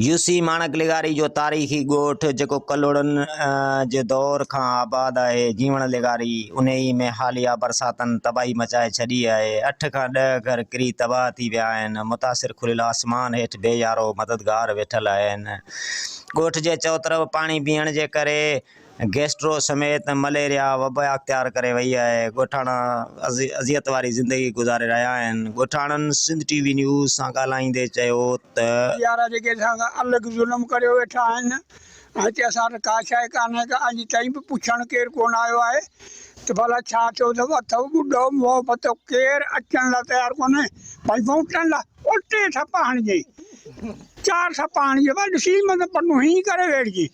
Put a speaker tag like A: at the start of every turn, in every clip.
A: UC ماڻڪ لغاري جو تاريخي ڳوٺ جيڪو ڪلهوڙن جي دور کان آباد آهي، جيوڻ لغاري انهي ۾ حاليه برساتن تباهي مچائي ڇڏي آهي، اٺ کان ڏهه گهر ڪري تباهه ٿي ويا آهن، متاثر کليل آسمان هيٺ بي يارو مددگار ويٺل آهن، ڳوٺ جي چئوطرف پاڻي بيهڻ جي ڪري گيسٽرو سميت مليريا وبا اختيار ڪري وئي آهي، ڳوٺاڻا اذيت واري زندگي گذاري رهيا آهن، ڳوٺاڻن سنڌ ٽي وي نيوز سان ڳالهائيندي چيو ته.
B: يارا جيڪي اسان سان الڳ ظلم ڪريو ويٺا آهن هتي اسان وٽ ڪا شيء ڪانهي ڪا اڄ تائين به پڇڻ ڪير ڪونه آيو آهي ته ڀلا ڇا ٿيو اٿو اٿو ٻڏو موهه پتو ڪير اچڻ لاء تيار ڪونهي ڀائي وونٽن لاء او ٽي ٺپا هڻجي چار ٺپا هڻجي ڀلا ڏسي مطلب پنو هين ڪري ويڙهجي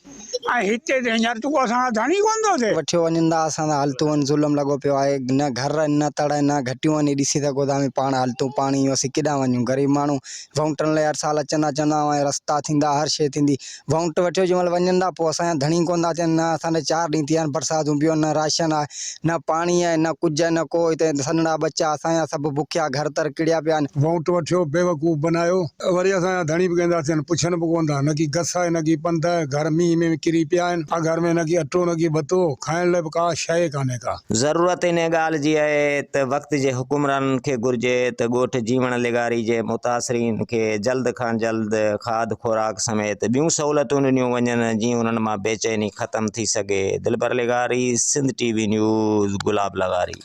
B: ۽ هتي ته هينئر ته ڪو اسان کان ڌڻي ڪونه ٿو ٿئي.
C: وٺيو وڃن ٿا اسان سان حالتون آهن ظلم لڳو پيو آهي نه گهر آهن نه تڙ آهن نه گهٽيون آهن هي ڏسي سگهو ٿا اوهين پاڻ حالتون پاڻي اسين ڪيڏانهن وڃون غريب ماڻهو وونٽن لاء هر سال اچندا چوندا هئا رستا ٿيندا هر شيء ٿيندي وونٽ وٺيو جنهن مهل وڃن ٿا پوء اسان جا ڌڻي ڪونه ٿا اچن نه اسان ڏي چار ڏينهن ٿي ويا آهن برساتون پيون نه راشن آهي نه پاڻي آهي نه ڪجهه آهي نه ڪو هتي سنهڙا ٻچا اسان جا سڀ بکيا گهر تر ڪڙيا پيا آهن.
D: وونٽ وٺيو بيوقوف بنايو وري اسان جا ڌڻي به ڪين ٿا ٿين پڇن به ڪونه ٿا نه ڪي گس آهي نه ڪي پنڌ آهي گهر مينهن ۾ ڪري پيا آهن آ گهر ۾ نه ڪي اٽو نه ڪي ڀتو کائڻ لاء به ڪا شيء ڪانهي ڪا.
A: ضرورت ان ڳالهه جي آهي ته وقت جي حڪمرانن کي گهرجي ته ڳوٺ جيوڻ لغاري جي متاثرين کي جلد کان جلد کاڌ خوراڪ سميت ٻيون سهولتون ڏنيون وڃن جيئن انهن مان بيچيني ختم ٿي سگهي، دلبر لغاري، سنڌ ٽي وي نيوز، گلاب لغاري.